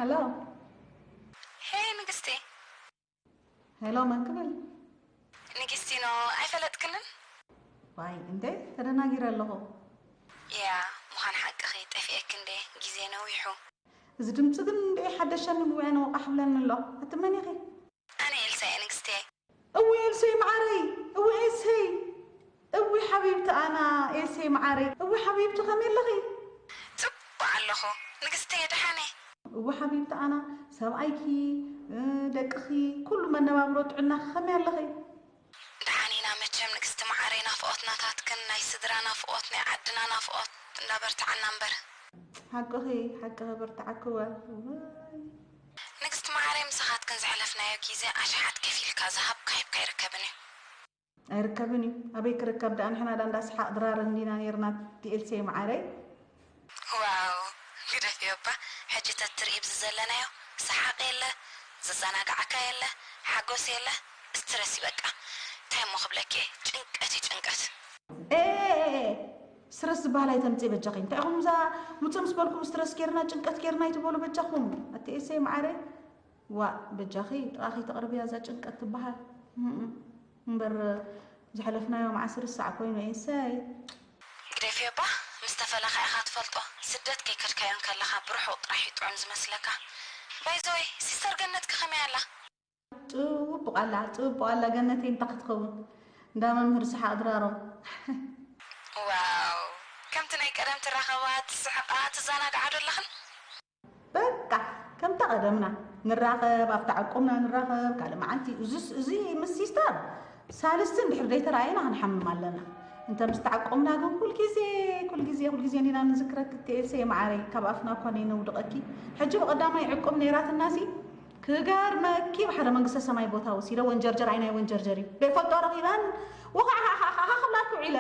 ሄሎ። ሄይ ንግስቲ። ሄሎ፣ መን ክብል? ንግስቲ ኖ፣ ኣይፈለጥክንን? ዋይ፣ እንዴ፣ ተደናጊረ ኣለኹ። ያ፣ ምዃን ሓቅኺ፣ ጠፊኤኪ እንዴ፣ ግዜ ነዊሑ። እዚ ድምፂ ግን እንዴ ሓደሸኒ፣ ምውያ ነወቃሕ ብለኒ ኣሎ። እቲ መን ኢኺ? ኣነ ኤልሳ እየ ንግስቲ። እዊ ኤልሰይ መዓረይ፣ እዊ ኤልሰይ፣ እዊ ሓቢብቲ ኣና ኤልሰይ መዓረይ፣ እዊ ሓቢብቲ ከመይ ኣለኺ? ጽቡቕ ኣለኹ ንግስቲ፣ ደሓነ። እዊ ሓቢብቲ ኣና፣ ሰብኣይኪ፣ እ፣ ደቅኺ፣ ኩሉ መነባብሮ ጥዕናኺ ከመይ ኣለኺ? ደሓን ኢና መቸም ንግስቲ መዓረይ፣ ናፍቖት ናታትክን ናይ ስድራ ናፍቖት ናይ ዓድና ናፍቖት እንዳበርትዓና እምበር። ሓቅኺ፣ ሓቅኺ፣ በርትዓክወ። እዋይ። ንግስቲ መዓረይ፣ ምሳኻትክን ዘሕለፍናዮ ግዜ ኣሽሓት ከፊልካ ዝሃብካ ሂብካ ኣይርከብን እዩ። ኣይርከብን እዩ። ኣበይ ክርከብ ደኣ? ንሕና ዳ እንዳ ሰሓቕ ድራር እንዲና ነይርና፣ እቲ ኤልሰይ መዓረይ። ዋው፣ ግደፍዮ እባ። ሕጂ ተትርኢ ብዚ ዘለናዮ፣ ሰሓቕ የለ፣ ዘዘናግዓካ የለ፣ ሓጎስ የለ፣ ስትረስ እዩ በቃ። እንታይ እሞ ክብለኪ እየ፣ ጭንቀት እዩ ጭንቀት። ኤ፣ ኤ፣ ኤ፣ ኤ፣ ስትረስ ዝበሃል ኣይተምፅኢ በጃኺ። እንታይ ኢኹም እዛ ውፅእ ምስ በልኩም ስትረስ ጌርና፣ ጭንቀት ጌርና ኣይትበሉ በጃኹም። ኣቲ ኤልሰይ መዓረይ። ዋእ፣ በጃኺ ጥቓኺ ተቕርብያ እዛ ጭንቀት ትበሃል። እም፣ እምበር ዘሕለፍናዮ መዓስ ርሳዕ ኮይኑ ኤልሰይ። ግደፍዮ እባ፣ ምስ ተፈለኻ ኢኻ ትፈልጦ። ስደት ከይከድካዮ እንከለኻ ብርሑቕ ጥራሕ እዩ ጥዑም ዝመስለካ። ባይዘወይ፣ ሲስተር ገነትኪ ከመይ ኣላ? ጽቡቕ ኣላ፣ ጽቡቕ ኣላ ገነተይ፣ እንታይ ክትኸውን እንዳ መምህር ሰሓቕ ድራሮም። ዋው፣ ከምቲ ናይ ቀደም ትራኸባ፣ ትስሕቓ፣ ትዘናግዓ ዶ ኣለኽን? በቃ ከምታ ቀደምና ንራኸብ፣ ኣብታ ዕቁምና ንራኸብ። ካልእ መዓልቲ እዚስ-፣ እዚ ምስ ሲስተር ሳልስቲ እንድሕር ዘይተረኣየና ክንሓምም ኣለና። እንተ ምስ ተዓቆምና ግን ኩልግዜ፣ ኩልግዜ፣ ኩልግዜ እንዲና ንዝክረኪ እቲ ኤልሰይ መዓረይ፣ ካብ ኣፍና እኳ ነይነውድቐኪ። ሕጂ ብቐዳማይ ዕቁብ ነይራትናሲ ክገርመኪ ብሓደ መንግስተ ሰማይ ቦታ ወሲደ ወንጀርጀር ኣይናይ ወንጀርጀር እዩ። ዘይፈልጦ ረኺበን ወኻዕኻዕኻዕኻ ክብላኪ ውዒለ።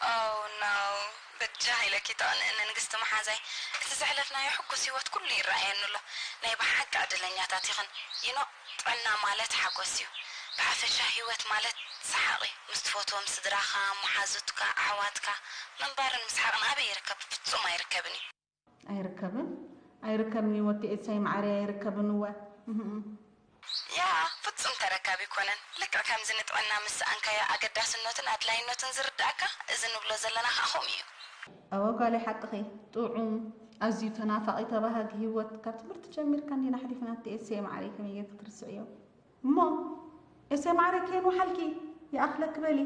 Oh no፣ በጃኺ ኢለኪ ተቐንእኒ ንግስቲ መሓዛይ። እቲ ዘሕለፍናዮ ሕጉስ ህይወት ኩሉ ይረኣየኒ ኣሎ። ናይ ብሓቂ ዕድለኛታት ኢኽን። You know፣ ጥዕና ማለት ሓጎስ እዩ። ብሓፈሻ ህይወት ማለት ሰሓቕ እዩ። ምስ ትፈትዎም ስድራኻ፣ መሓዙትካ፣ ኣሕዋትካ ምንባርን ምስሓቕን ኣበይ ይርከብ? ፍጹም ኣይርከብን እዩ። ኣይርከብን፣ ኣይርከብን እዩ ወዲ ኤልሳይ መዓረይ፣ ኣይርከብን እወ። እህም። ያ፣ ፍጹም ተረካቢ ኣይኮነን። ልክዕ ከምዚ ንጥዕና ምስ ሰኣንካዮ ኣገዳስነቱን ኣድላይነቱን ዝርድኣካ፣ እዚ ንብሎ ዘለና ከኣ ከምኡ እዩ። እወ ጓለይ ሓቅኺ፣ ጥዑም፣ ኣዝዩ ተናፋቒ ተባሃጊ ህይወት ካብ ትምህርቲ ጀሚርካ እንዲና ኣሕሊፍና እቲ ኤልሳይ መዓረይ ከመይ ጌርኪ ትርስዕዮ? እሞ ኤልሳይ መዓረይ ከየንውሓልኪ ይኣኽለኪ በሊ።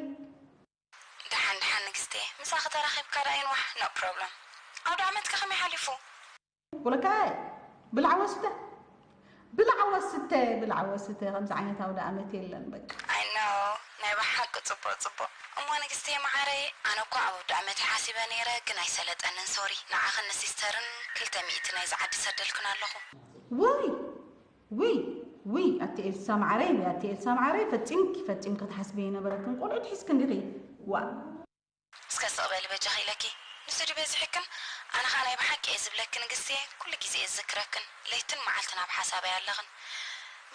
ደሓን ደሓን ንግስቴ፣ ምሳኺ ተራኺብካ ደኣ ይንዋሕ፣ no problem። ኣውደ ዓመትከ ከመይ ሓሊፉ? ወለካይ ብላዕ ወስተ ብላዕ ወስተ ብላዕ ወስተ ከምዚ ዓይነት ኣውደ ኣመት የለን በቃ። I know፣ ናይ ብሓቂ ጽቡቕ ጽቡቕ። እሞ ንግስቴ መዓረይ፣ ኣነ እኳ ኣብ ኣውደ ዓመት ሓሲበ ነይረ፣ ግን ኣይሰለጠንን ሶሪ። ንዓኽን ንሲስተርን ክልተ ሚእቲ ናይዚ ዓዲ ሰደልክን ኣለኹ። ውይ ውይ ውይ ኣቲ ኤልሳ መዓረይ፣ ውይ ኣቲ ኤልሳ መዓረይ፣ ፈጺምኪ ፈጺምኪ ክትሓስቢ ኣይነበረክን። ቆልዑት ሒዝኪ እንዲኺ። ዋ እስከ ስቕ በሊ በጃኺ ኢለኪ። ንሱ ድዩ በዚሕክን? ኣነ ኸኣ ናይ ብሓቂ እየ ዝብለኪ ንግስቲ፣ ኩሉ ግዜ እየ ዝዝክረክን። ለይትን መዓልትን ኣብ ሓሳበይ ኣለኽን።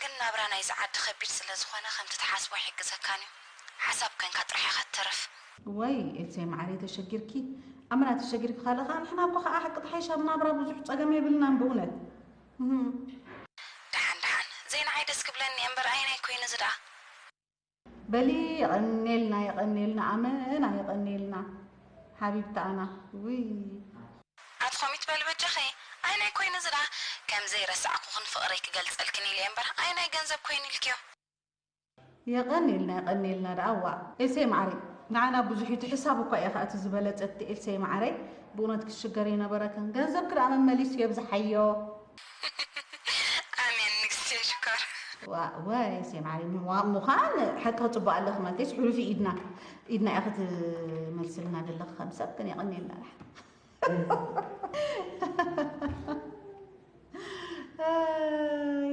ግን ናብራ ናይዚ ዓዲ ኸቢድ ስለ ዝኾነ ከምቲ ትሓስቦ ኣይሕግዘካን እዩ። ሓሳብ ኮንካ ጥራሕ ኢኻ ትተርፍ። ወይ ኤልሳይ መዓረይ ተሸጊርኪ። ኣመና ተሸጊርኪ። ካልእ ኸኣ ንሕና እኮ ኸኣ ሓቂ ተሓይሽ ኣብ ናብራ ብዙሕ ጸገም የብልናን ብእውነት። እህም። ደሓን ደሓን፣ ዘይንዓይ ደስ ክብለኒ እየ እምበር ኣየናይ ኮይኑ እዚ ደኣ? በሊ የቐኔልና የቐኔልና ኣመና የቐኔልና ሓቢብቲ ኣና። ውይ ኣቲ ኮሚት በሊ በጃኺ፣ ኣየናይ ኮይኑ እዚ ደኣ? ከም ዘይረሳዕኩኽን ፍቕረይ ክገልጸልክን ኢለ እየ እምበር ኣየናይ ገንዘብ ኮይኑ ኢልክዮ? የቐኔልና የቐኔልና ደኣ። ዋ ኤልሳይ መዓረይ፣ ንዓና ብዙሕ እዩ እቲ ሕሳብ እኳ እየ ኸኣ እቲ ዝበለጸ እቲ ኤልሳይ መዓረይ። ብእውነት ክትሽገር የነበረክን። ገንዘብኪ ደኣ መመሊሱ የብዝሓዮ። ኣሜን ንግስቲ ሽኮር። ዋ- ወይ ኤልሳይ መዓረይ፣ ምዋ- ምዃን ሓቂ ክጽቡቕ ኣለኺ ማለተይስ ሕሉፍ ኢድና ኢድና እያ ክትመልስልና ዘለኺ ከም ሰብ ግን የቐኔልና ደሓን።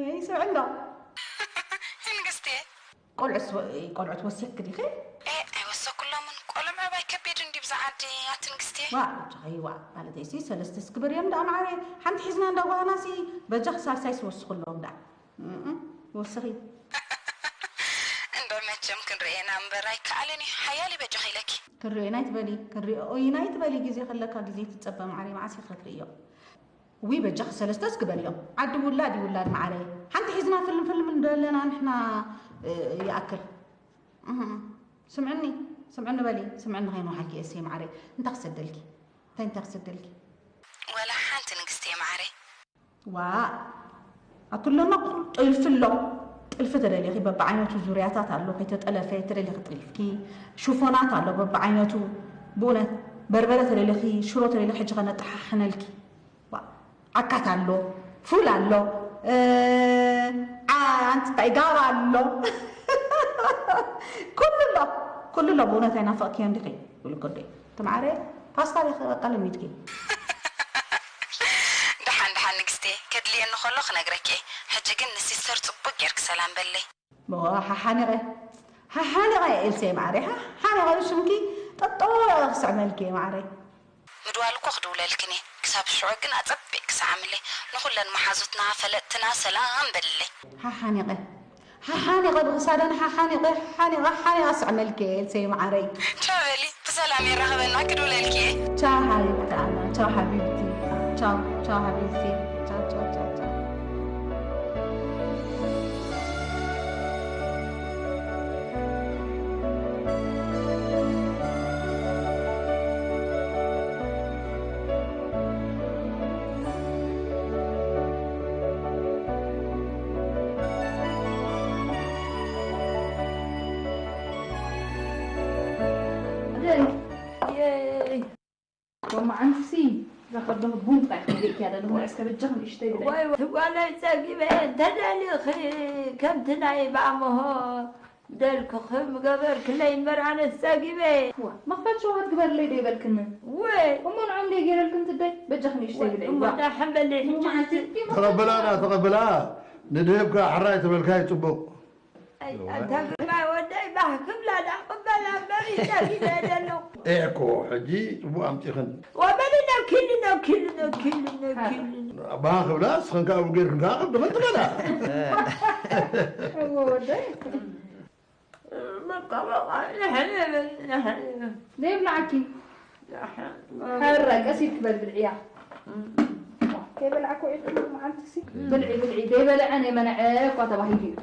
ይስምዕ እንዶ ንግስቲ ቆልዑት ወሲኽክ ዲኺ? ኤ ኣይወሰኩሎምን። ቆልዑ ምዕባይ ከቢድ እንዲ ብዛ ዓዲ ኣቲ ንግስቲ። ዋ በጃኺ ዋ ማለተይሲ ሰለስተ ስክብር እዮም ደኣ መዓረይ ሓንቲ ሒዝና እንዳጓሃናሲ በጃኺ ሳልሳይስ ወስኽሎም ደኣ እም፣ ወስኺ። እንዶ መቸም ክንርእየና እምበር ኣይከኣልን እዩ። ሓያል እዩ በጃኺ ኢለኪ። ክንርእየና ኣይትበሊ ክንርእዮ ኢና ኣይትበሊ ግዜ ከለካ ግዜ ትጸበ መዓረይ መዓስ ኢኺ ክትርእዮ? ውይ በጃኺ ሰለስተ እስኪ በልዮ። ዓዲ ውላድ ይውላድ መዓረይ። ሓንቲ ሒዝና ፍልም ፍልም እንደለና ንሕና ይኣክል። ስምዕኒ ስምዕኒ በሊ ስምዕኒ ከይንውሓልኪ እየ እሰይ መዓረይ። እንታይ ክሰደልኪ እንታይ እንታይ ክሰደልኪ? ወላ ሓንቲ ንግስቲ እየ መዓረይ። ዋ ኣቱለና ጥልፊ ኣሎ። ጥልፊ ተደሊኺ በብዓይነቱ ዙርያታት ኣሎ ከይተጠለፈ ተደሊኺ ጥሊፍኪ ሽፎናት ኣሎ በብዓይነቱ። ብእውነት በርበረ ተደሊኺ ሽሮ ተደሊኺ ሕጂ ከነጠሓሕነልኪ። ዓካት ኣሎ ፉል ኣሎ። ኣንቲ እንታይ ጋባ ኣሎ። ኩሉ ኣሎ ኩሉ ኣሎ። ብእውነት ኣይናፈቕክዮ እንዲኺ ብልኮደይ ትማዕረ ፓስታ ዲኺ በቃ ለሚድኪ። ደሓን ደሓን ንግስቴ ከድልየኒ ከሎ ክነግረኪ እየ። ሕጂ ግን ንሲስተር ጽቡቅ ጌርኪ ሰላም በለይ። ሓሓኒቐ ሓሓኒቐ ኤልሴ ማዕረ ሓሓኒቐ ብሽምኪ ጠጠወ ክስዕመልኪ እየ ማዕረ። ምድዋል እኮ ክድውለልክን እየ ክሳብ ሽዑ ግን ኣጸቢቕኪ ሰዓምለይ። ንኹለን መሓዙትና ፈለጥትና ሰላም በልለይ። ሓሓኒቐ ሓሓኒቐ ብኽሳደን ሓሓኒቐ ሓሓኒቐ ሓኒቐ ክስዕመልኪ እየ ኤልሴ ማዕረይ። ቻው በሊ ብሰላም የራኽበና ክድውለልኪ እየ። ቻው ሓቢብቲ ኣና ቻው ሓቢብቲ ቻው ቻው ቻው ሓቢብቲ ቻው ቻው ቻው ቻው። ሎማዓንትሲ እዛ ከብዲ ቡን ጥራይ ክትበልዒ እያ ደለኹ። ንዕስ ከበጃኺ ንእሽተይ ብልዒ። ዋይ ዋይ፣ ጓለይ ጸጊበ፣ እንተደሊኺ ከምቲ ናይ ባሞሆ ደልክኺ ምገበርክለይ እምበር ኣነስ ጸጊበ። ዋ፣ መኽፈቲ ሸውሃት ግበርለይ ዶ ይበልክኒ? ወይ እሞ ንዖም ደይ ገይረልክን ትደይ? በጃኺ ንእሽተይ ብልዒ። እሞ ዋ። ዳሕም በሊ ሕጂ። ሎማዓንቲ ተቐበላና፣ ተቐበላ። ንድህብካ ሕራይ ተበልካይ ጽቡቕ። ኣይ፣ ኣታ ግርማይ ወደይ፣ ባህ ክብላ ደኣ ቅበላ እምበር፣ ይጸጊበ ደለኹ። ኤኮ፣ ሕጂ ጽቡቕ ኣምጺኽን። ወበሊ ነኪሉ፣ ነኪሉ፣ ነኪሉ፣ ነኪሉ። ባህ ክብላ፣ እስኽን ከኣ ጌርክን ከኣ ከብድኽን ትበላ። እዎ ወደይ። በቃ፣ በቃ፣ ንሕን፣ ንሕን። ዘይብላዓኪ። ሕራይ፣ ቀስ ኢልኪ በል ብልዕያ። ከይበላዕኩ ዒልኩ መዓልቲ ሲ። ብልዒ፣ ብልዒ፣ ዘይበልዐ ነይመንዐ እኳ ተባሂሉ እዩ።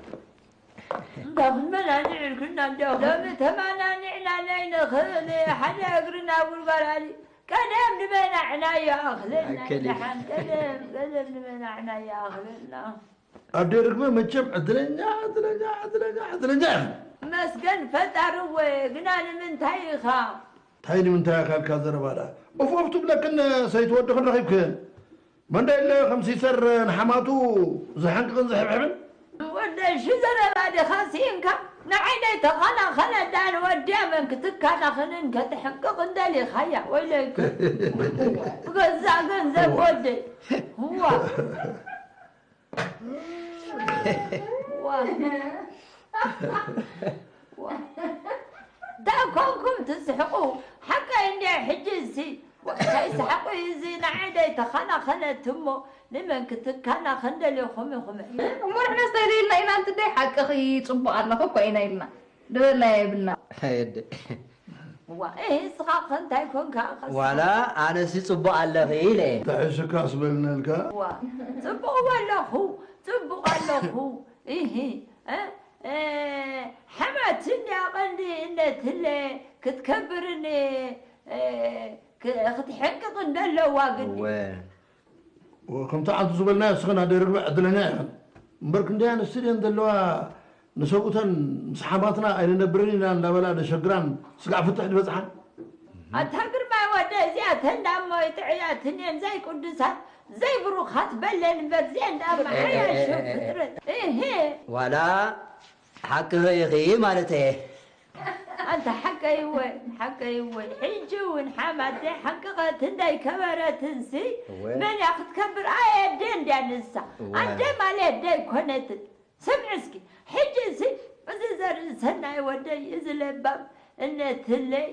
እንዳ ክንመናንዕ ኢልክና እንዲያው ሎሚ ተመናኒዕና ናይ ንኽእል ሓደ እግርና ጉልጓል ኣሊ ቀደም ንመናዕና ይኣኽለና ኣይከሊል። ደሓን ቀደም ቀደም ንመናዕና ይኣኽለና። ኣደ ርግበ መቸም ዕድለኛ ዕድለኛ ዕድለኛ ዕድለኛ ኢኺ። መስገን ፈጣሪ እወ ግና ንምንታይ ኢኻ? እንታይ ንምንታይ ኢኻ ኢልካ ዘረባ ደኣ ኦፍ ኦፍ ትብለክን ሰይቲ ወድኽን ረኺብክን። መንደይ ኣሎ ከም ሲሰር ንሓማቱ ዝሕንቅቕን ዝሕብሕብን። ወደይ ሽዘረባ ዲኻ ስኢንካ ንዓይነይ ተኸናኸነ ዳን ወድያ መን ክትከናኸንን ከትሕንቅቕን ደሊኻያ ወይለይኩ ብገዛ ገንዘብ ወደይ ዋ ዋ ዋ እንታይ ኮንኩም ትስሕቑ ሓቀይ እንድያ ሕጂ እሲ እንታይ ሰሓቑ እዩ እዚ ንዓይ ደይተኸናኸነት እሞ ንመን ክትከናኸን ደሊኹም ኢኹም? እሞ ንሕናስ እንታይ ደይልና ኢና ኣንቲ ደይ ሓቅኺ እዩ ጽቡቕ ኣለኺ እኮ ኢና ኢልና ድበልና የብልና። ኣየደ እዋ እህ እስኻ ከ እንታይ ኮንካ? ዋላ ኣነሲ ጽቡቕ ኣለኺ ኢለ እየ። ተሕሽካስ በልነልካ። እዋ ጽቡቕ ኣለኹ ጽቡቕ ኣለኹ እሂ እ ሓማት እንድያ ቀንዲ እነትለ ክትከብርን ክትሕንቅቕን ደለዋ ግዲ። ከምቲ ዓንቱ ዝበልናዮ እስኽን ኣደይ ርግበ ዕድለኛ ኢኽን እምበር ክንደይ ኣንስቲ ድየን ዘለዋ ንሰብኡተን ምስ ሓማትና ኣይንነብርን ኢና እንዳበላ ደሸግራን ስጋዕ ፍትሕ ዝበፅሓን። ኣታ ግርማይ ወደ እዚኣተን ዳሞ ይጥዕያትን እየን ዘይቅዱሳት ዘይብሩኻት በለን እምበር እዚአን ዳሞ ሓያሾ ፍጥረት እሄ። ዋላ ሓቅኺ ኢኺ ማለት እየ። ኣንታ ሓቀይ እወ ሓቀይ እወ ሕጂ እውን ሓማት ዘይሓንቀቐት እንዳይከበረትንሲ እወ። መን እያ ክትከብር ኣየ ኣደ እንድያ ንሳ እወ። ኣደ ማለት ደይኮነትን ስምዒ እስኪ ሕጂ እዚ እዚ ዘርኢ ሰናይ ወደይ እዚ ለባም እነትለይ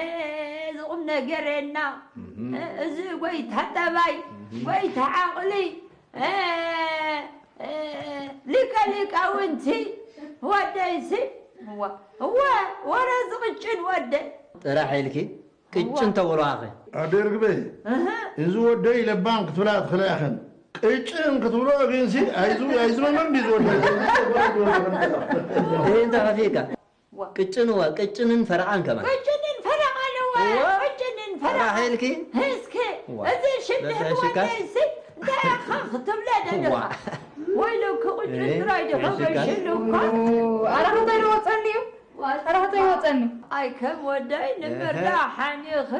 እዚ ቁም ነገረና እዚ ጎይታ ጠባይ ጎይታ ዓቕሊ ሊቀ ሊቃውንቲ ወደይሲ እወ ወረ ዝቕጭን ወደይ ጥራሕ ኢልኪ ቅጭን ተብሎ ኣኸ። ኣደርግበይ እህ እዚ ወደይ ለባም ክትብላ ትኽእላ ኢኽን። ቅጭን ክትብሎ ግንሲ ኣይዝ ኣይዝመመን ድዩ ዝወደይ። ይሄን ተኸፊካ ቅጭን ዋ ቅጭንን ፈረቓን ከማን ቅጭንን ፈረቓን ዋ ቅጭንን ፈረቓን ራሄልኪ እስኪ እዚ ሽድህ ወደይሲ እንታይ ኢኻ ክትብለ ደለኻ ወይለኪ ቅጭን ጥራይ ዲኻ ገሽልኳ ኣረኽታይ ወፀኒ እዩ ኣረኽታይ ወፀኒ ኣይ ከም ወደይ ንበር ዳሓን ኢኺ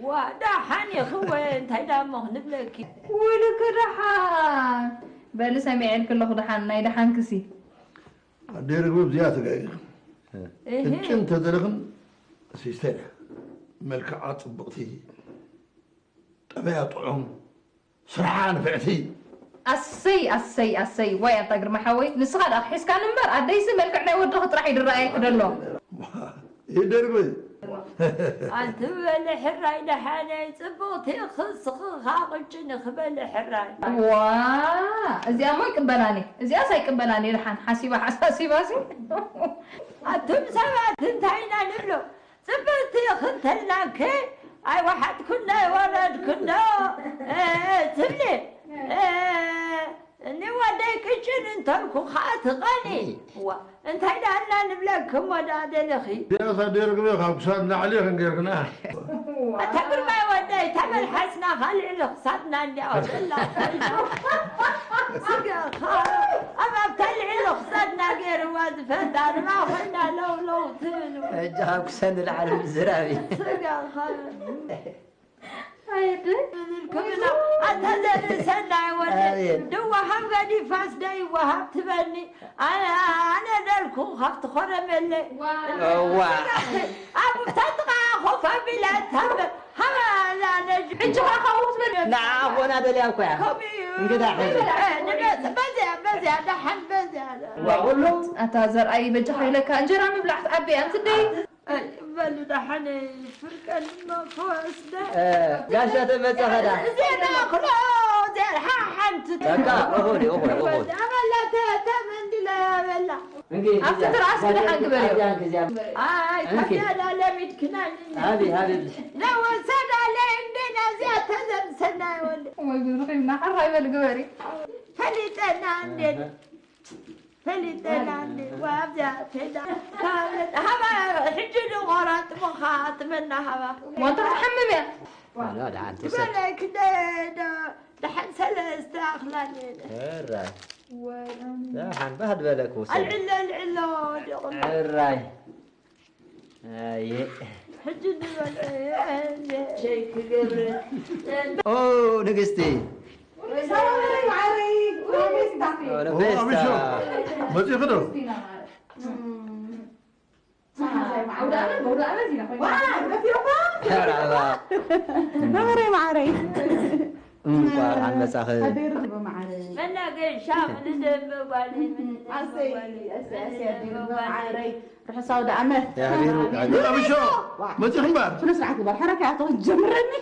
ዋ ዳሓን ኢኺ ወ እንታይ ዳሞ ክንብለኪ ወይለኪ ዳሓን በሊ ሰሚዐልኪ ኣለኹ ዳሓን ናይ ዳሓንክሲ ኣደይ ርግብ እዚኣ ተጋጊኽን። ቅጭን ተደለኽን ሲስተር እያ። መልክዓ ጽብቕቲ፣ ጠበያ ጥዑም፣ ስርሓ ንፍዕቲ። ኣሰይ ኣሰይ ኣሰይ ዋይ ኣታ ግርማ ሓወይ ንስኻ ደኣ ክሒዝካኒ እምበር ኣደይሲ መልክዕ ናይ ወድኺ ጥራሕ እዩ ድረኣየኪ ደሎ። ይደርጎይ ኣንቲ በሊ ሕራይ ደሓነይ ጽብቕቲ ክስኽኻ ቅጭን ክበሊ ሕራይ ዋ እዚኣ ሞ ይቅበላኒ እዚኣስ ኣይቅበላኒ ደሓን ሓሲባ ሓሳሲባሲ ኣቱም ሰባት እንታይ ኢና ንብሎ ጽብቕቲ ክንተልናከ ኣይወሓጥኩን ኣይወረድኩን ዶ ትብሊ ንወደይ ቅጭን እንተልኩ ከዓ ትቐኒ ዋ እንታይ ዳና ንብለክሞ ዳ ደለኺ ቢያሳ ደርግበ ካብ ክሳድ ላዕሊ ክንጌርክና ኣታ ግርማይ ወደይ ተመልሓስና ካልዕሊ ክሳድና እንዲያው ዘላ ኮይና ስጋኻ ኣብ ኣብታ ልዕሊ ክሳድና ገይርዋ ዝፈጣርና ኮይና ለው ለው ትብሉ ሕጂ ካብ ክሳድ ንላዕሊ ምዝራብ እዩ ስጋኻ ኣታ ዘርኢ ሰናይ ወደ ድወሃብ ገዲፋስ ደይወሃብ ትበኒ ኣነ ደልኩ ካብቲ ኮረመለ እዋ ኣብ ተጥቓ ኮፍ ኣቢላ ታበ ሃላ ነጅ ሕጂ ኸዓ ከምኡ ክትበል ንዓ ኮና ደልያ እኮ እያ ከምኡ እዩ እንግዳ ሕዚ በዚያ በዚያ ደሓን በዚያ ዋ ኩሉ ኣታ ዘርኣይ በጃኻ ኢለካ እንጀራ ምብላዕ ትኣበያ እንትደይ በሉ ደሓን ፍርቀን እሞ ክወስደ ጋሻ ተመጸኸዳ እዚኣ ዳእኽሎ እዚኣ ሓንቲ በቃ እኹል እዩ እኹል እኹል ኣበላ ተመንዲለ በላ እንግዲህ ኣብቲ ትርኣስ ክደሓን ግበርዮ ኣይ ከዚያ ዳለሚድ ክናኒ ሃቢ ሃቢ ለወሰዳለ እንዴ ናዚኣ ተዘምሰና ይወል ወይ ግብሪ ኺምና ሓራይ በል ግበሪ ፈሊጠና እንዴ ፈሊጠና እንዲ ወኣብዚኣ ከይዳ ሃባ ሕጂ ንቆራጥሞኻ ትመና ሃባ ሞተር ትሓምም እያ ደሓንቲ ሰብ ዝበለክ ደ- ደ- ደሓን ሰለስተ ኣኽላል የለ ሕራይ ደሓን ባህ ዝበለ ክውሰድ ኣልዕሎ ኣልዕሎ ደቕሎ ሕራይ ኣየ ሕጂ ዝበለ ሸይ ክገብር ኦ ንግስቲ መፂእኺ ዶ መዓረይ መዓረይ እንኳን መፃኺ መናገሻ ምንደመጓል ርሑስ ኣውደ ዓመት። ኣቢሾ መፂኹም እምበር። ስነ ስርዓት ግበር። ሕራይ ከይኣተወ ጀምረኒ።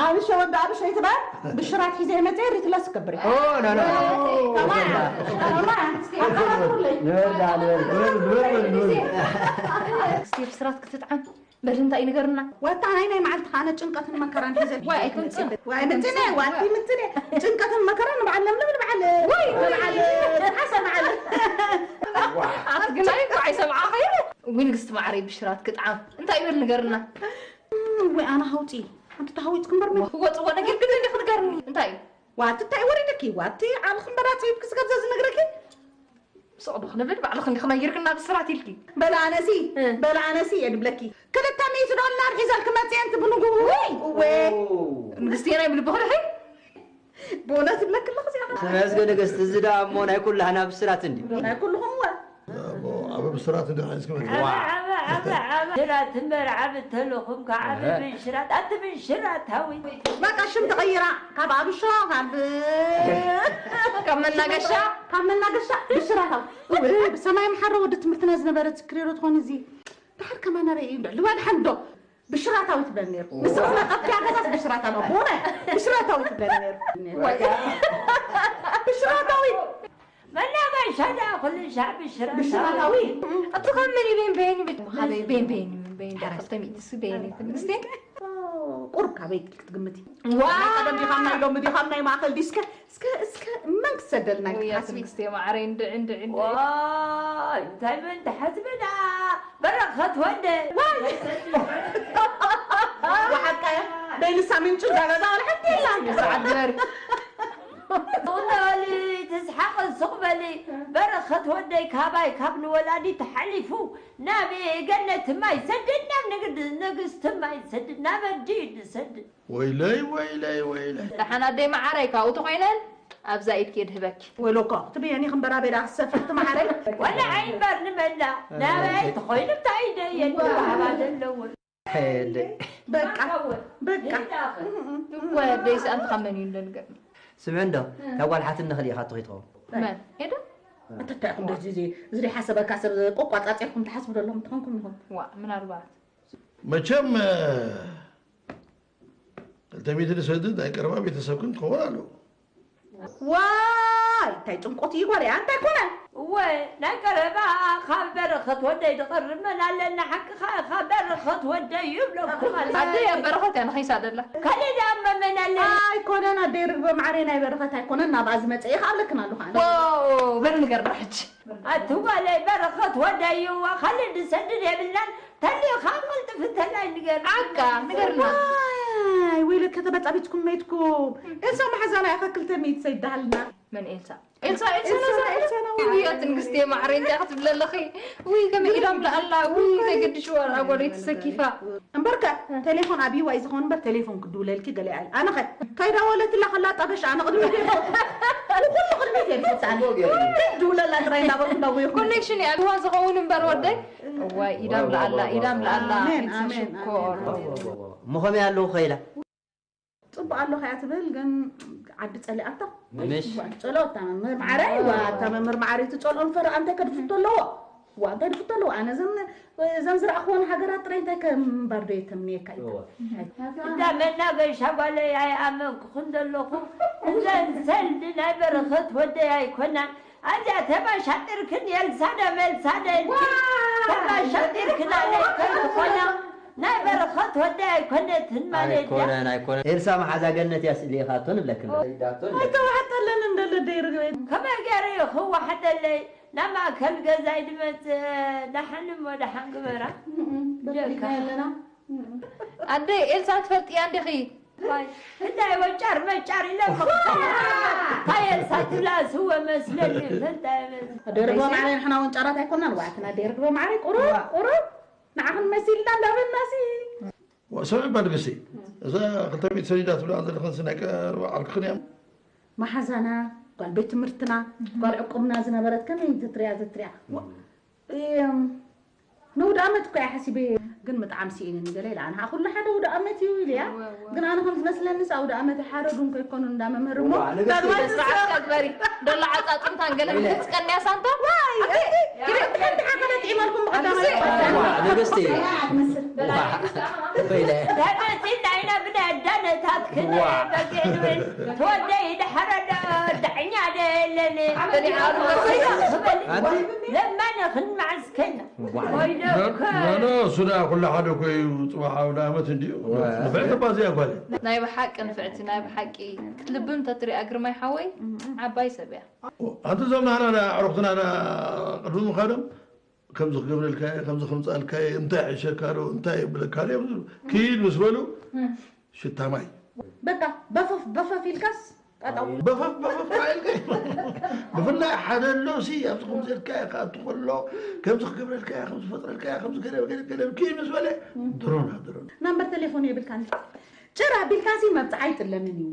ኣቢሾ ወዲ ኣቢሾ ይትበል። ብሽራት ሒዘ መፀ ሪትለስ ክገብር። ኦ ኖ ኖ። ንወዳ ንወዳ። እስቲ ብስራት ክትጥዓም በል እንታይ ንገርና። ዋታ ናይ ናይ መዓልቲ ከዓነ ጭንቀትን መከራን ሒዘ። ዋይ ኣይትምፅን። ዋይ ምፅነ ዋቲ ምፅነ ጭንቀትን መከራን ንበዓል ለምለም ንበዓል ወይ ንበዓል ሓሰ በዓል። ኣትግናይ እኮ ኣይሰምዓኸ ወይ ንግስቲ ማዕረይ ብሽራት ክጥዓም እንታይ ይበል ንገርና። ወይ ኣነ ሃውፂ ኣንቲ ተሃዊፅክ እምበር ክወፅዎ ነገር ግን እንዲ ክትገርኒ እንታይ እዩ ዋቲ እንታይ ወሪድኪ ዋቲ ዓብኺ እምበር ኣፅቢብኪ ስጋብ ዘዝነግረኪ ስቕ ዶ ክንብል ባዕልኺ እንዲኺ ነጊርክና ብስራት ኢልኪ። በላ ኣነሲ በላ ኣነሲ እየ ድብለኪ ክልተ ሚእቲ ዶላር ሒዘልኪ መፅየ እንቲ ብንጉ እወ ንግስቲ ናይ ብልቢ ክልኺ ብእውነት ይብለኪ ኣለኹ እዚኣ ተመስገን ንግስቲ እዚ ደኣ እሞ ናይ ኩላህና ብስራት እንድዩ ናይ ኩልኹም እወ ኣብ ብስራት እንዲ ሒዝኪ መፅየ ሽራት እምበር ዓብ ተለኹም ከዓብ ብሽራት ኣቲ ብሽራት ሃዊ በቃ ሽም ተቐይራ ካብ ኣብሾ ካብ ካብ መናገሻ ካብ መናገሻ ብሽራታዊ ብሰማይ መሓረ ወዲ ትምህርትና ዝነበረ ትክሬሮ ትኾን እዚ ድሓር ከማና ርእዩ እንዶ ልዋ ድሓን ዶ ብሽራታዊ ትብለኒ ነይሩ ንስኽ ዝነቐፍኪያ ገዛስ ብሽራታ ዶ ብወረ ብሽራታዊ ትብለኒ ነይሩ ብሽራታዊ መናገሻ ዳ ኩሉ ሻዕ ብሽራታዊ እቲ ከም ምን ቤን ቤን ቤን ቤን ቤን ሓራይ። ክልተ ሚእቲ ስደየኒ ትንግስቲ። ቁሩብ ካበይ ክትግምቲ? ዋ ናይ ቀደም ዲኻም ናይ ሎሚ ዲኻም ናይ ማእኸል ዲስከ እስከ እስከ መን ክሰደልና እዩ ውያ ክትሓስቢ? ትንግስቲ ማዕረይ እንድዒ እንድዒ እንድዒ። ዋይ እንታይ መን ትሓስብና በረኸት ወደ ወሓቃያ በይንሳ ምንጭ ጋጋዛ ወልሐት የላ ሰዓት ዝበሪ ሱቕ በሊ ትስሓቕ ሱቕ በሊ በረኸት ወደይ ካባይ ካብ ንወላዲ ተሓሊፉ ናብ ገነት ማይ ሰድድ ናብ ንግድ ንግስቲ ማይ ሰድድ ናብ ኣዲ ንሰድድ ወይለይ ወይለይ ወይለይ ደሓን ኣደይ መዓረይ ካብኡ ተኾይነን ኣብዛ ኢድኪ ድህበኪ ወይለኳ ትብየኒ ክንበራ ቤላ ክሰፍር ትማሓረይ ወላ ዓይንበር ንመላ ናበይ ተኾይኑ እንታይ ደየን ባህባ ዘለውን በቃ በቃ ወደይ ሰኣንቲ ካብ መን እዩ እንደንገር ስምዕ እንዶ ካብ ጓል ሓትነ ክልኢኻ ትኺ ትኸውን መን ሄዶ እንተታይ ኢኹም ደዚ እዚ እዚ ዘይሓሰበካ ሰብ ቆቋጻጺርኩም ትሓስቡ ዘለኹም ትኾንኩም ኢኹም ዋ ምናልባት መቸም ክልተ ሚእቲ ዝሰድድ ናይ ቀረባ ቤተሰብክን ክኸውን ኣለዎ ዋይ እንታይ ጭንቆት እዩ ጓል እያ እንታይ ኮነ እወ ናይ ቀረባ ካብ በረኸት ወደይ ዝቐርብ መን ኣለና ሓቅኻ ኢኻ በረኸት ወደይ ይብለኩም ኣለ ኣደይ ኣብ በረኸት እያ ንኸይሳ ደላ ካልእ ደኣ መመን ኣለና ኣይኮነን ኣደይ ርግበ ማዕረይ ናይ በረኸት ኣይኮነን ናብኣ ዝመፀ እየ ከኣብለክን ኣለኹ ኣነ በል ንገርና ሕጂ ኣቲ ጓለይ በረኸት ወደይ እዋ ካልእ ዝሰድድ የብልናን ተሊኻ ቅልጥፍ እንተላይ ንገር ዓቃ ንገርና ዋይ ወይለከ ተበጣቢትኩም መይትኩም ኤልሳ መሓዛና ኢኻ ክልተ ሚእቲ ሰይዳሃልና መን ኤልሳ ኤልሳ ኤልሳ ኤልሳ፣ ነዛ ኤልሳ ነዋ። ውያ ትንግስቲ ማዕረ እንታይ ክትብለ ኣለኺ ውይ ከመይ ኢዳም ለኣላ ውይ እንታይ ገድሽዋ ኣጓለይ ተሰኪፋ እምበርከ ቴሌፎን ኣብይዋ እዩ ዝኸውን እምበር ቴሌፎን ክድውለልኪ ገለ ኣይ ኣነኸ ከይዳወለትላ ከላ ጠበሽ ኣነ ቅድሚት እየ ዝፈቱ ንኩሉ ቅድሚት እየ ዝፈቱ ኣነ ከይድውለላ ጥራይ እንዳበልኩ እንዳውየኹ ኮኔክሽን እያ ብዋ ዝኸውን እምበር ወደይ እዋይ ኢዳም ለኣላ ኢዳም ለኣላ ኣሜን፣ ኣሜን፣ ሽኮር እሞ ከመይ ኣለዉ ኸይላ ፅቡቅ ኣለኹ እያ ትብል ግን ዓዲ ፀሊኣቶ ምሽ ጸሎት እታ መምህር ማዕረይ ዋ እታ መምህር ማዕረይ ትጸልኦ ፈረ እንታይ ከድፍቶ ኣለዎ ዋ እንታይ ድፍቶ ኣለዎ ኣነ ዘን ዘን ዝረኣኽዎን ሃገራት ጥራይ እንታይ ከምባር ዶ የተምንየካ እዩ እንዳ መናገሻ ጓለይ ኣይኣመንኩኽን ዘለኹ እዘን ሰልዲ ናይ በረኸት ወደይ ኣይኮናን ኣብዚኣ ተባሻጢርክን የልሳደ መልሳደ ተባሻጢርክን ኣነ ከይኮና ናይ በረኸት ወደይ ኣይኮነትን ማለት እያ ኣይኮነን ኣይኮነን ኤልሳ መሓዛ ገነት እያ ስእሊ ኢኻቶ ንብለክን ኣይተዋሓጠለን እንደለ ደይርግበ ከመይ ገይረ እዩ ክወሓጠለይ ናብ ማእከል ገዛይ ድመፅእ ደሓን እሞ ደሓን ግበራ በሊካ ኣለና ኣደ ኤልሳ ትፈልጥያ እንዲኺ ዋይ እንታይ ወጫር መጫር ኢለ እንታይ ኤልሳ ትብላ ስወ መስለኒ እንታይ መስ ደርግቦ ማዕረ ንሕና እውን ጨራት ኣይኮናን ዋዕትና ደርግቦ ማዕረ ቁሩብ ቁሩብ ንዓኽን መሲልና እንዳበልናሲ ስምዒ እባ ንግስቲ እዛ ክልተ ሚእቲ ሰዲዳ ትብላ ዘለኽንሲ ናይ ቀረባ ዓርክኽን እያ መሓዛና ጓል ቤት ትምህርትና ጓል ዕቁብና ዝነበረት ከመይ ትትርያ ትትርያ ንውድ ኣመት እኮ እያ ሓሲበ ግን ምጥዓም ስኢንን ገለ ኢላ ኣነ ኩሉ ሓደ ውድ ኣመት እዩ ኢልያ ግን ኣነ ከም ዝመስለኒ ሳ ውድ ኣመት ሓረዱ እንኮ ይኮኑ እንዳ መምህር እሞ ዳግማይ ስርዓት ተግበሪ ደሎ ዓፃፅምታን ገለ ምትስቀንያ ሳንታ ሓንቲ ሓንቲ ሓፈለት ዒመልኩም ብቐዳማይ ንግስቲ ኮይለ ተመሲልና ኢና ብናይ ኣዳነታት ክነ በጊዕ ንብል ተወደይ ድሓረ ዳዕኛ ደለኒ ለማነ ክንመዓስ ከይና ኖ እሱዳ ኩላ ሓደ ኮዩ ፅባሕ ኣውደ ኣመት እንዲዩ ንፍዕቲ ባዚያ ጓለ ናይ ብሓቂ ንፍዕቲ ናይ ብሓቂ ክትልብም ተትሪኣ ግርማይ ሓወይ ዓባይ ሰብ እያ ኣንቲ ዞም ናህና ኣዕሩኽትና ቅድሚ ምኻዶም ከምዚ ክገብረልካ እየ ከምዚ ክምፃልካ እየ እንታይ ዕሸካ ዶ እንታይ የብለካ ዶ እዮም ዝብሉ ኪድ ምስ በሉ ሽታ ማይ በቃ በፈፍ በፈፍ ኢልካስ ጣጣው በፈፍ በፈፍ ኢልካ ብፍላይ ሓደ ኣሎ ሲ ኣብዚ ከምዚ ኢልካ እየ ክኣቱ ከሎ ከምዚ ክገብረልካ እየ ከምዚ ፈጥረልካ እየ ከምዚ ገለ ገለ ገለ ኪድ ምስ በለ ድሮና ድሮና ናምበር ቴሌፎን የብልካን ጭር ኣቢልካሲ መብፅዓ ኣይጥለምን እዩ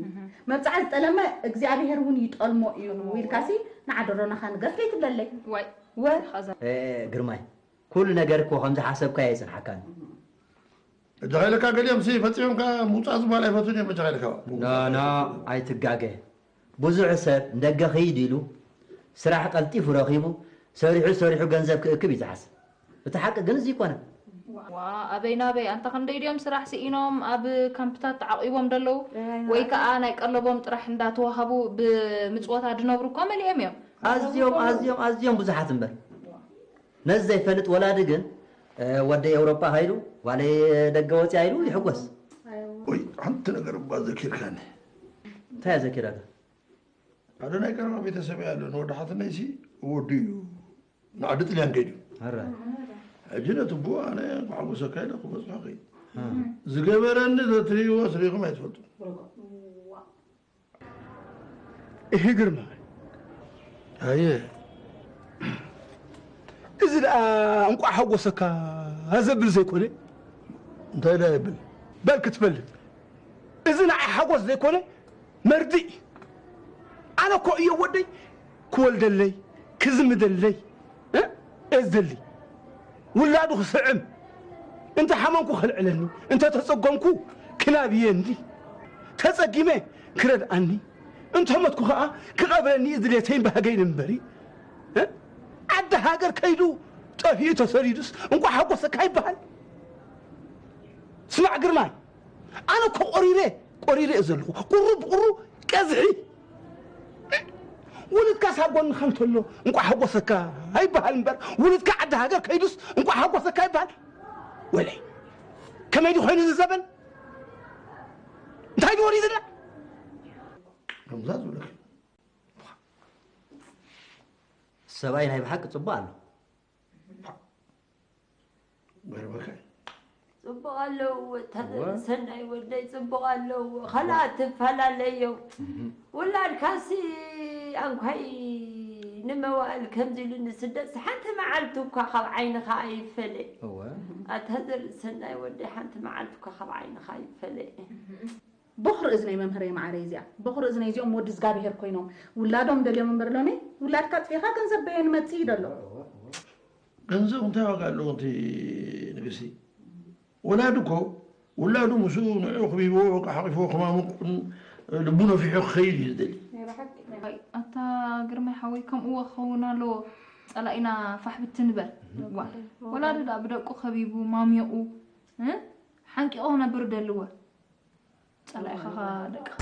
መብፅዓ ዝጠለመ እግዚኣብሄር እውን ይጠልሞ እዩ ኢልካሲ ንዓደሮናኻ ንገፍ ከይትብለለይ ዋይ ወ ግርማይ ኩሉ ነገር እኮ ከም ዝሓሰብካዮ ኣይፅንሓካን እዩ። እጃኻ ኢለካ ገሊኦም ሲ ፈፂሞም ከዓ ምውፃእ ዝበሃል ኣይፈቱን እዮም እጃኻ ኢለካ ኖ ኖ ኣይትጋገ። ብዙሕ ሰብ ንደገ ክይድ ኢሉ ስራሕ ቀልጢፉ ረኺቡ ሰሪሑ ሰሪሑ ገንዘብ ክእክብ እዩ ዝሓስብ። እቲ ሓቂ ግን እዚ ኣይኮነን። ዋ ኣበይ ናበይ ኣንታ ክንደይ ድዮም ስራሕ ስኢኖም ኣብ ካምፕታት ተዓቂቦም ደለዉ ወይ ከዓ ናይ ቀለቦም ጥራሕ እንዳተዋሃቡ ብምፅወታ ድነብሩ እኮ መሊኦም እዮም። ኣዝዮም ኣዝዮም ኣዝዮም ብዙሓት እምበር ነዚ ዘይፈልጥ ወላዲ ግን ወደይ ኤውሮጳ ከይዱ ዋለይ ደገ ወፂኣ ኢሉ ይሕጎስ። ወይ ሓንቲ ነገር እባ ዘኪርካኒ። እንታይ ዘኪረካ? ሓደ ናይ ቀረባ ቤተሰብ ያለ ንወዲ ሓትነይሲ ወዱ እዩ ንዓዲ ጥልያን ከይዱ። ሕጂ ነቲ ኣቦ ኣነ ክሓጎሰካ ኢለ ክበፅሖ ከይድ ዝገበረኒ ተትርእይዎ ስሪኹም ኣይትፈልጡ። እህ ግርማ፣ ኣየ፣ እዚ ደኣ እንቋዕ ሓጎሰካ ዘብል ዘይኮነ? እንታይ ደኣ ይብል? በል ክትፈልጥ፣ እዚ ንዓይ ሓጎስ ዘይኮነ መርድእ እዩ። ኣነ እኮ እየ ወደይ ክወልደለይ ክዝምደለይ እየ ዝደሊ። ውላዱ ክስዕም፣ እንተ ሓመምኩ ከልዕለኒ፣ እንተ ተጸገምኩ ክናብየኒ፣ ተጸጊመ ክረድኣኒ፣ እንተ ሞትኩ ኸኣ ክቐብረኒ እዩ ድሌተይን ባህገይን እምበሪ፣ ዓዲ ሃገር ከይዱ ጠፊኡ ተሰዲዱስ እንቋዕ ሓጎሰካ ይበሃል። ስማዕ ግርማይ፣ ኣነ እኮ ቆሪረ ቆሪረ እየ ዘለኹ። ቁሩ ብቁሩ ቀዝሒ። ውሉድካ ሳብ ጎንኻ እንተሎ እንቋዕ ሓጎሰካ ኣይበሃል እምበር፣ ውሉድካ ዓዲ ሃገር ከይዱስ እንቋዕ ሓጎሰካ ይበሃል። ወለይ፣ ከመይ ድዩ ኮይኑ እዚ ዘበን? እንታይ ድዩ ወሪድና? ከምዛ ዝብለካ ሰብኣይ ናይ ብሓቂ ጽቡቕ ኣሎ። ገርበካ ጽቡቕ ኣለዉ። ሰናይ ወደይ ጽቡቕ ኣለዉ። ኸልኣ ትፈላለዮ። ውላድካሲ ኣንኳይ ንመዋእል ከምዚ ኢሉ ንስደት ሓንቲ መዓልቲ እኳ ካብ ዓይንኻ ኣይፈለ። እወ ኣታ ዘርኢ ሰናይ ወደይ ሓንቲ መዓልቲ እኳ ካብ ዓይንኻ ኣይፈለ። ቦኽሪ እዝነይ መምህረይ መዓረይ እዚኣ ቦኽሪ እዝነይ እዚኦም ወዲ እግዚኣብሄር ኮይኖም ውላዶም ደልዮም እምበር ሎሚ ውላድካ ኣጥፊእኻ ገንዘብ በየን መፅእ እዩ ደሎ ገንዘብ እንታይ ዋጋ ኣለዎ እቲ ንግስቲ ወላዱ እኮ ውላዱ ምስኡ ንዕኡ ክቢብዎ በቃ ሓቂፍዎ ክማሙቅ ልቡ ነፊሑ ክኸይድ እዩ ዝደሊ ኣታ ግርማይ ሓወይ ከምኡዎ ክኸውን ኣለዎ ጸላኢና ፋሕ ብትን ንበል ዋ ወላዱ ደኣ ብደቁ ከቢቡ ማሚቑ ሓንቂቑ ክነብር ደልዎ ጸላኢኻ ደቅኻ